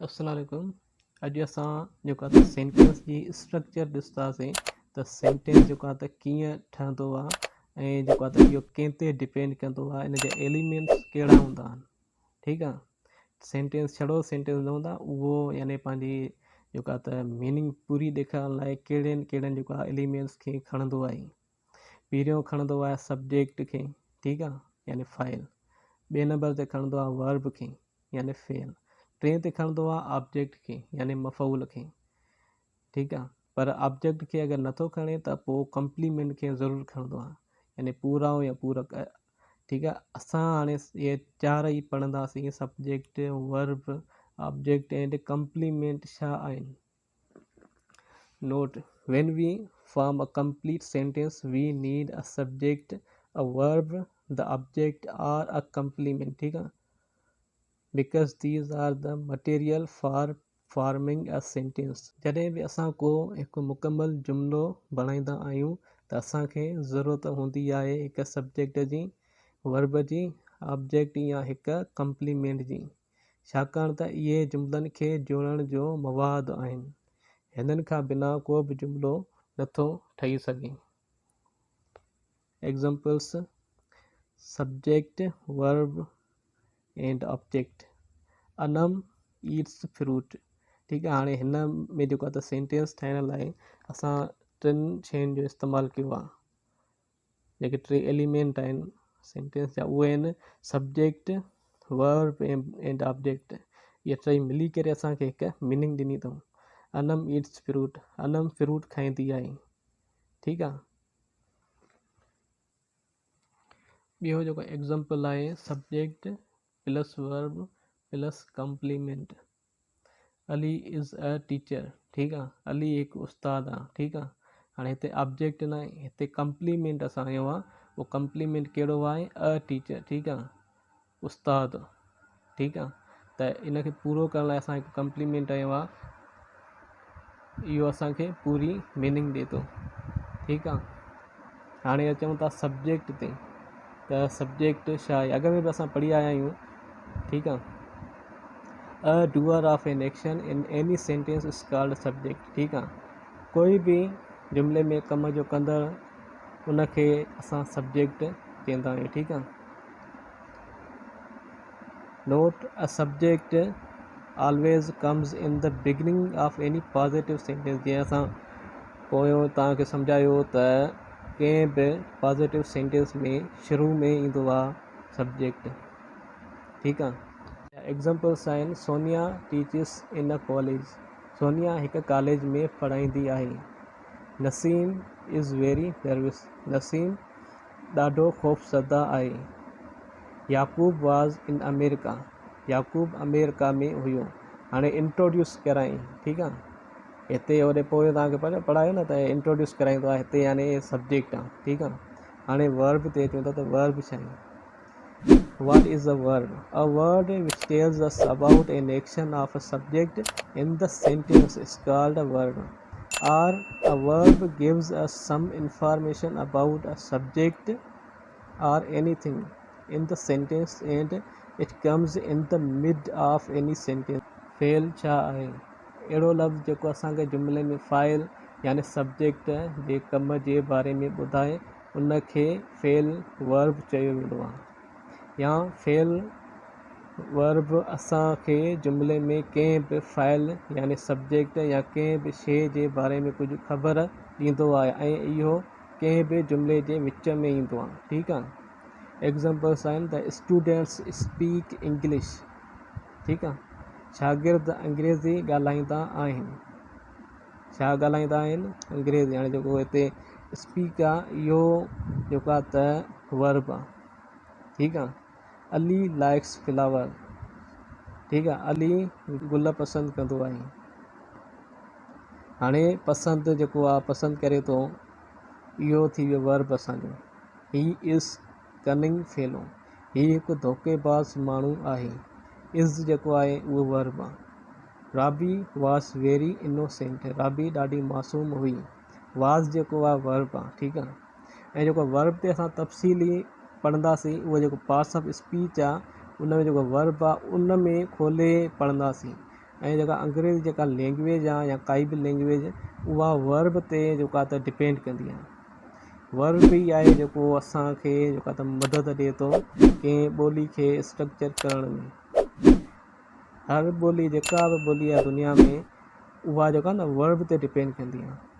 السلام عليڪم اڄ اسان جيڪو آهي ته سينٽينس جي اسٽرڪچر ڏسنداسين ته سينٽينس جيڪو آهي ته ڪيئن ٺهندو آهي ۽ جيڪو آهي ته اهو ڪنهن تي ڊپينڊ ڪندو آهي ان جا ايليمينٽس ڪهڙا هوندا آهن ٺيڪ آهي سينٽينس ڇڙو سينٽينس نه هوندا اهو يعني پنهنجي جيڪو آهي ته ميننگ پوري ڏيکارڻ لاء ڪهڙن ڪهڙن جيڪو آهي ايليمينٽس کي کڻندو آهي پهريون کڻندو آهي سبجيڪٽ کي ٺيڪ آهي يعني فائل ٻئي نمبر تي کڻندو آهي ورب کي يعني فعل، ٽئين تي کڻندو آ آبجيڪٽ کي يعني مفعول کي ٺيڪ آ پر آبجيڪٽ کي اگر نٿو کڻي ته پو ڪمپليمينٽ کي ضرور کڻندو آ يعني پورائو يا پورڪ ٺيڪ آ اسان هاڻي اهي چار ئي پڙهنداسين subject verb object and complement ڇا آهن. Note, When we form a complete sentence we need a subject, a verb, the object or a complement ٺيڪ آ because these are the material for forming a sentence. جڏهن به اسان ڪو هڪ مڪمل جملو بڻائيندا آهيون ته اسان کي ضرورت هوندي آهي هڪ سبجيڪٽ جي، ورب جي، آبجيڪٽ يا هڪ ڪمپليمينٽ جي. ڇاڪاڻ ته اهي جملن کي جوڙڻ جو مواد آهن. هنن کان بنا ڪو به جملو نه ٿو ٺهي سگهي. Examples، Subject، Verb and Object، Anam eats fruit ٺيڪ آهي هاڻي هن ۾ جيڪو آهي ته سينٽينس ٺاهڻ لاء اسان ٽن شين جو استعمال ڪيو آهي. جيڪي ٽي ايليمينٽ آهن سينٽينس جا اهي آهن سبجيڪٽ ورب اينڊ آبجيڪٽ اهي ٽئي ملي ڪري اسانکي هڪ ميننگ ڏني اٿئون انم ايٽس فروٽ انم فروٽ کائيندي آهي ٺيڪ آهي ٻيو جيڪو ايگزامپل آهي subject plus verb plus complement Ali is a teacher ٺيڪ آ علي هڪ استاد آ ٺيڪ آ هاڻي هتي آبجيڪٽ نه آهي هتي ڪمپليمينٽ اسان هنيو آ اهو ڪمپليمينٽ ڪهڙو آهي ا ٽيچر ٺيڪ آ استاد ٺيڪ آ ته ان کي پورو ڪرڻ لاء اسان هڪ ڪمپليمينٽ هنيو آ اهو اسانکي پوري ميننگ ڏي ٿو ٺيڪ آ هاڻي اچون ٿا سبجيڪٽ تي ته سبجيڪٽ ڇا آهي اڳ ۾ به اسان پڙهي آيا آهيون ٺيڪ آ A doer of an action in any sentence is called subject ٺيڪ آ ڪوئي به جملي ۾ ڪم جو ڪندڙ ان کي اسان سبجيڪٽ چوندا آهيون ٺيڪ آ note a subject always comes in the beginning of any positive sentence جيئن اسان پويون توهان کي سمجهايو ته ڪنهن به پازيٽو سينٽينس ۾ شروع ۾ ايندو آ سبجيڪٽ ٺيڪ آ. ايگزامپلس آهن Sonia teaches in a college Sonia هڪ ڪاليج ۾ پڙهائيندي آهي. نسيم از ويري نروس نسيم ڏاڍو خوفزده آهي. يعقوب واز ان آمريڪا يعقوب آمريڪا ۾ هيو. هاڻي انٽروڊيوس ڪرائين ٺيڪ آ هتي هوڏي پوء توهان کي پڙهايو نه ته انٽروڊيوس ڪرائيندو آهي هتي يعني سبجيڪٽ آ ٺيڪ آ هاڻي ورب تي اچون ٿا ته ورب ڇا آهي What is a verb? A word which tells us about an action of a subject in the sentence is called a verb. Or a verb gives us some information about a subject or anything in the sentence and it comes in the mid of any sentence. فعل ڇا آهي؟ اهڙو لفظ جيڪو اسان کي جملي ۾ فاعل يعني سبجيڪٽ جي ڪم جي باري ۾ ٻڌائي ان کي فعل، Verb، چيو ويندو آهي يا فعل، Verb، اسان کي جملي ۾ ڪنهن به فاعل يعني سبجيڪٽ يا ڪنهن به شيء جي باري ۾ ڪجهه خبر ڏيندو آهي ۽ اهو ڪنهن به جملي جي وچ ۾ ايندو آهي. ٺيڪ آهي. ايگزامپلس آهن ته اسٽوڊنٽس اسپيڪ انگلش ٺيڪ آهي. شاگرد انگريزي ڳالهائيندا آهن. ڇا ڳالهائيندا آهن انگريزي هاڻي جيڪو هتي اسپيڪ آ اهو جيڪو آ ته ورب آ ٺيڪ آ علي لائڪس فلاور ٺيڪ آ علي گل پسند ڪندو آهي هاڻي پسند جيڪو آ پسند ڪري ٿو اهو ٿي ويو ورب اسانجو هي از ڪننگ فيلو هي هڪ ڌوڪيباز ماڻهو آهي از جيڪو آهي اهو ورب آ رابي واز ويري انوسينٽ رابي ڏاڍي معصوم هئي. واز جيڪو آهي ورب آهي ٺيڪ آهي ۽ جيڪو ورب تي اسان تفصيلي پڙهنداسين اهو جيڪو پارٽس آف اسپيچ آهي ان ۾ جيڪو ورب آهي ان ۾ کولي پڙهنداسين ۽ جيڪا انگريزي جيڪا لينگويج آهي يا ڪائي به لينگويج اها ورب تي جيڪو آهي ته ڊپينڊ ڪندي آهي. ورب ئي آهي جيڪو اسان کي جيڪو آهي ته مدد ڏئي ٿو ڪنهن ٻولي کي اسٽرڪچر ڪرڻ ۾. هر ٻولي جيڪا به ٻولي آهي دنيا ۾ اها جيڪا نه ورب تي ڊپينڊ ڪندي آهي.